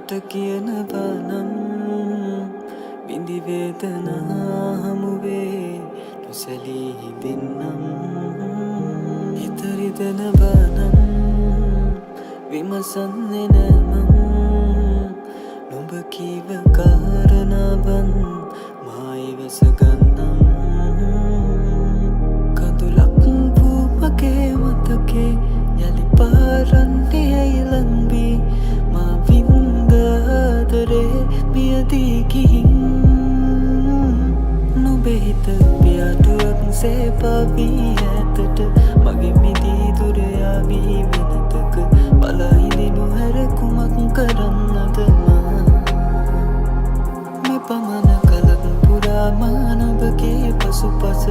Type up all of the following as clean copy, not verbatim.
මට කියනවා නම් විඳි වේදනා හමුවේ නොසැලී හිඳින්නම්. හිත රිදෙනවා නම් විමසන්නේ නෑ මං. නුඹ කීව කාරණාවන් මා ඉවස ගන්නම්. කඳුලක් වූ මගේ මතකේ යලි පාරන්නේ ඇයි ලංවී? මා වින්ද ආදරේ මියදී ගිහින්. නුඹේ හිත පියාටුවක් සේ පාවී ඈතට, මගෙන් මිදී දුර යාවී වෙනතක. බලා හිඳිනු හැර කුමක් කරන්නද මා? මේ පමණ කලක් පුරා මා නුඹගේ පසුපස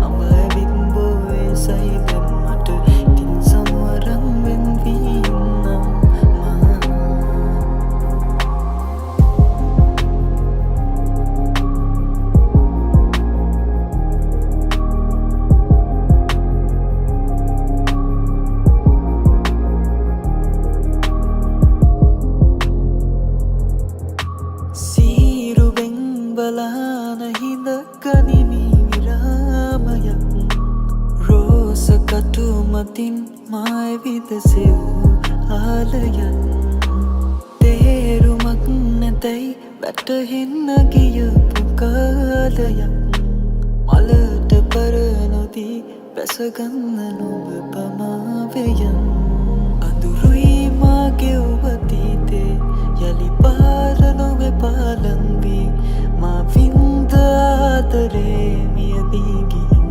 අඹ ඇවිත් බෝ වේසයි දැන් මට. ඉතින් සමු අරන් වෙන් වී ඉන්නම් මා. සීරුවෙන් බලාන හිඳ ගනිමි විරාමයක්. රෝස කටු මතින් මා ඇවිද සෙව් ආලයන්. තේරුමක් නැතැයි වැටහෙන්න ගියපු කාලයක්. මලට පර නොදී බැසගන්න නුඹ පමාවෙයන්. අඳුරුයි මා ගෙව් අතීතේ, යලි පාර නොවේ පාලම් වී. මා වින්ද ආදරේ මියදී ගිහින්.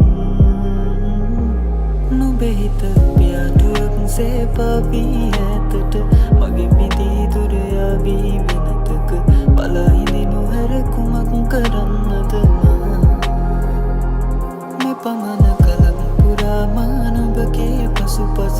නුඹේ හිත පියාටුවක් සේ පාවී ඈතට, මගෙන් මිදී දුර යාවී වෙනතක. බලා හිඳිනු හැර කුමක් කරන්නද මා? මේ පමණ කලක් පුරා මා නුඹගේ පසුපස